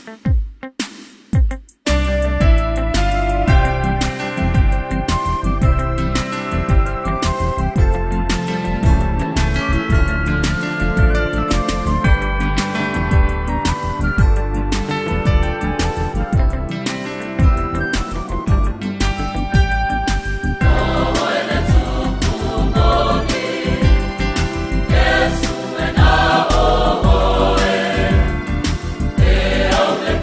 E au le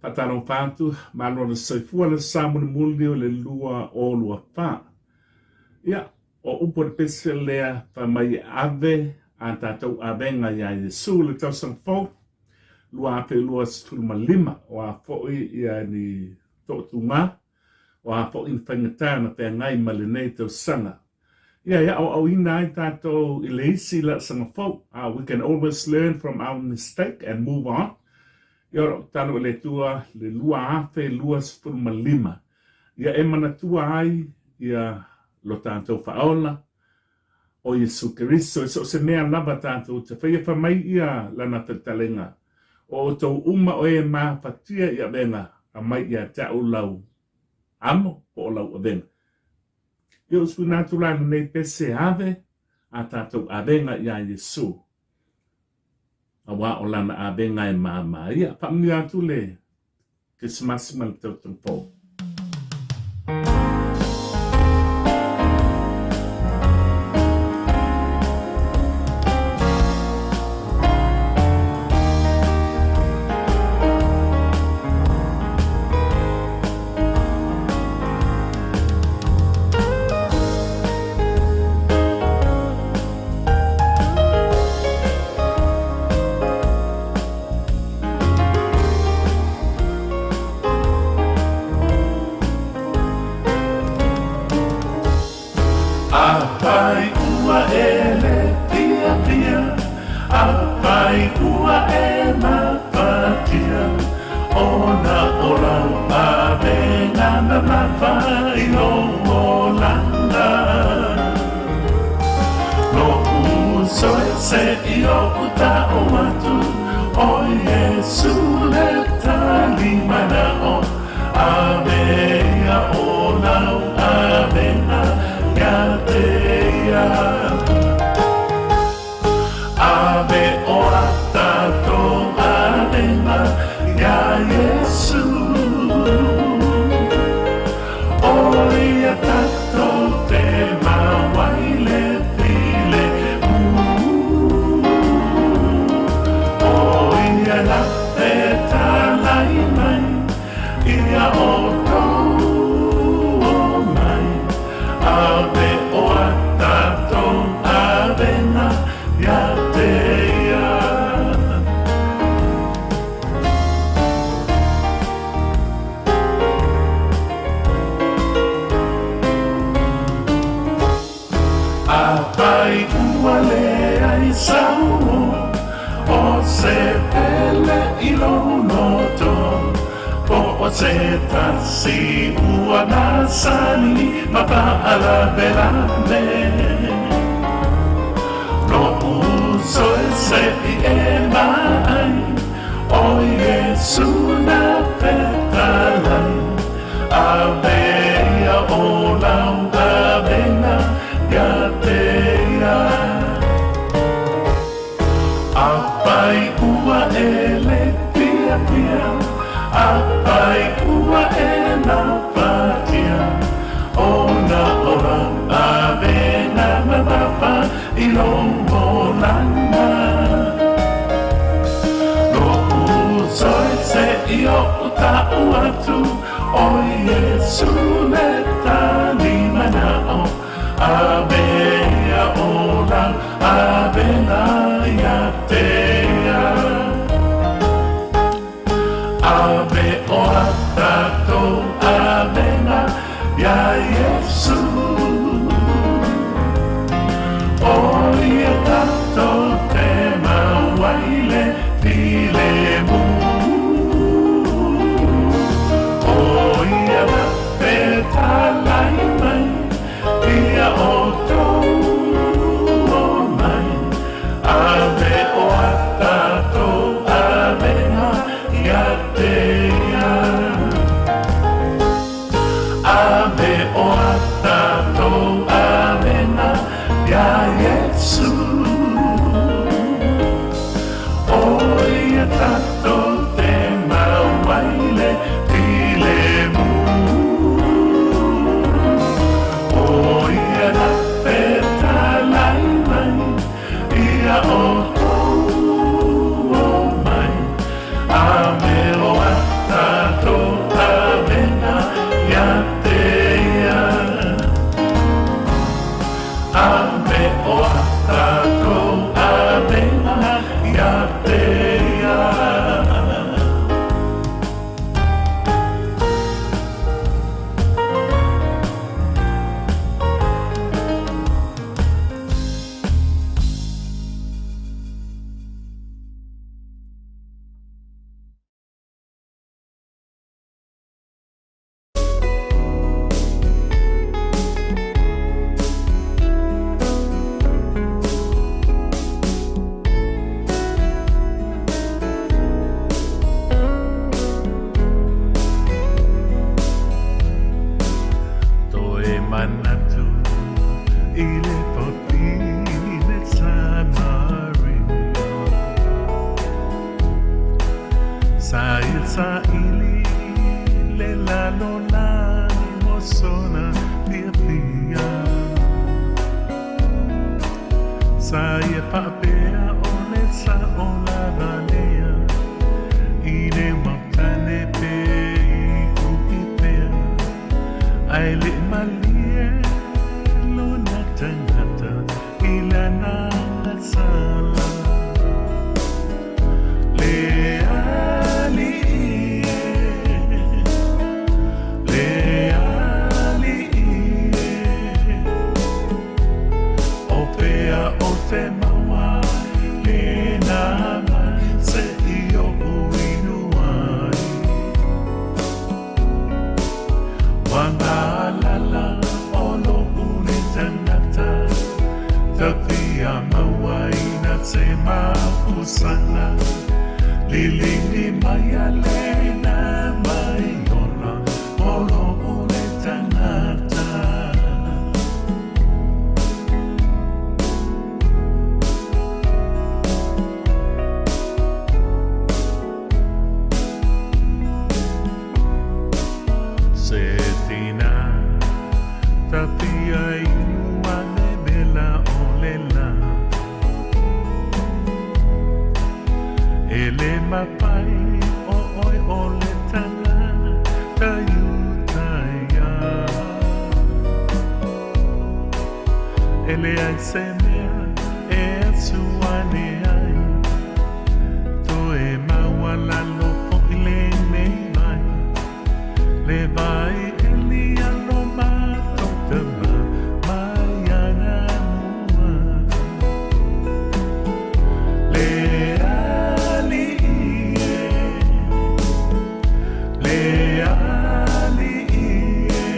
Faatalofa atu, malo le soifua le sa mulimuli o le 2024. Ia, o upu o le pese lea fai mai e ave a tatou avega iā Iesu i le tausaga fou 2025, o a foi ia ni toatuga, o a foi ni faigata na feagai ma lenei tausaga. Ia, e aoaoina ai tatou i le isi laasaga fou. We can always learn from our mistake and move on. Ia, o lau tatalo i le Atua le 2025, ia e manatua ai ia lo tatou Faaola, o Iesu Keriso, i so o se mea lava tatou te faia, fai mai ia Lana fetalaiga, O outou uma o e mafatia i avega, aumai ia te a'u lau amo po o lau avega. Ia usuina atu la lenei pese ave a tatou avega iā Iesu, auā o Lana avega e māmā ia. Faamanuia atu le Kerisimasi ma le Tausaga Fou. Afai ua e le fiafia, afai ua e mafatia, ona o lau avega mamafa i lou olaga. Lo'u uso e se'i o'u ta'u atu, o Iesu le tali mana'o, ave ia o lau avega ia te ia. Ave o a tatou avega iā Iesu, o ia tatou te mau ai le filemu, o ia na fetalai mai ia outou omai, ave o a tatou avega ia te ia. Afai ua leai sau o se pele i lou loto, po o se tasi ua masani ma faalavelave, Lo'u uso e se'i e vaai, o Iesu na fetalai, ave ia o lau avega ia te ia. Afai ua e le fiafia, afai ua e mafatia, ona o lau avega mamafa i lou olaga. Lo'u uso e se'i o'u ta'u atu, o Iesu le tali mana'o, ave ia o lau avega ia te ia. Ave o a tatou avega iā Iesu, o ia tatou te mau ai le filemu, o ia na fetalai mai ia outou omai, ave o a tatou avega ia te ia. Ave o a tatou avega iā Iesu, o ia tatou te mau ai le filemu, o ia na fetalai mai ia outou omai, ave o a tatou avega ia te ia. Ave o a tatou avega ia te ia. Toe manatu i le fafine Samaria, sa ia saili le lalolagi mo sona fiafia, sa ia faapea o le sa'o lava lea i le mautane pe i uhi pea, ae le'i malie lona tagata i lana agasala. Le Alii e, le Alii e, te maua i lena vai se i oʻu inu ai. Ua galala o loʻu nei tagata ta fia mauaina se mapusaga liligi mai a lena mai ola mo loʻu nei tagata. Se tina ta fia inu a le vela o le la. E le mafai o oe o le tagata Iutaia. E leai se mea e asu ane ai toe maualalo foʻi lenei vai le vai eli a lo matou tama mai anamua. Le Alii e, le Alii e,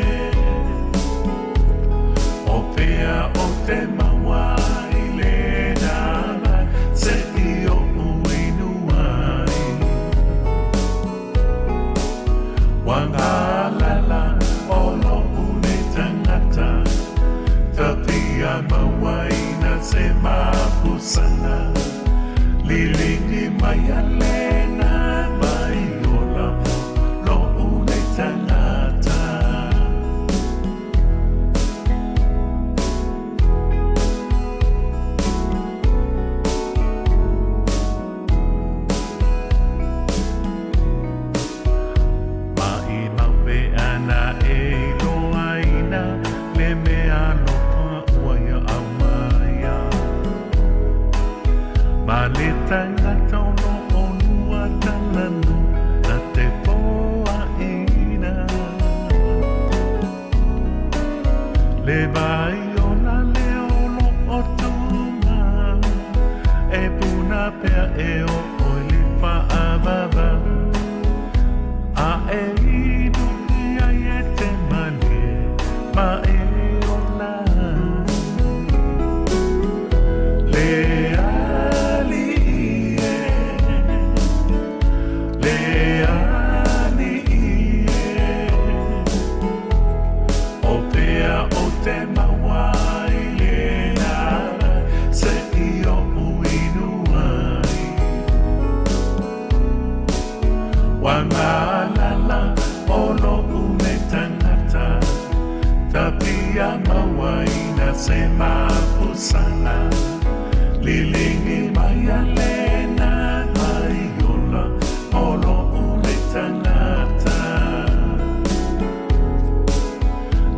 o fea o te maua i lena vai se i oʻu inu ai. Ua galala o loʻu nei tagata ta fia mauaina se mapusaga liligi mai a lena vai ola loʻu nei tagata. Maʻimau pe ana e iloaina le mea alofa ua ia aumaia. Ma le tagata o loo lua talanoa na te foaʻina. Le vai ola lea o loo tumau e puna pea e oo i le faavavau. A e inu ai e te malie ma e ola ai. Le Alii e, le Alii e, o fea o te maua i lena vai se i oʻu inu ai. Ua galala o loʻu nei tagata ta fia mauaina se mapusaga liligi mai a lena vai ola mo loʻu nei tagata.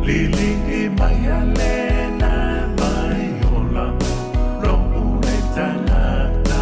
Liligi mai a lena vai ola loʻu nei tagata.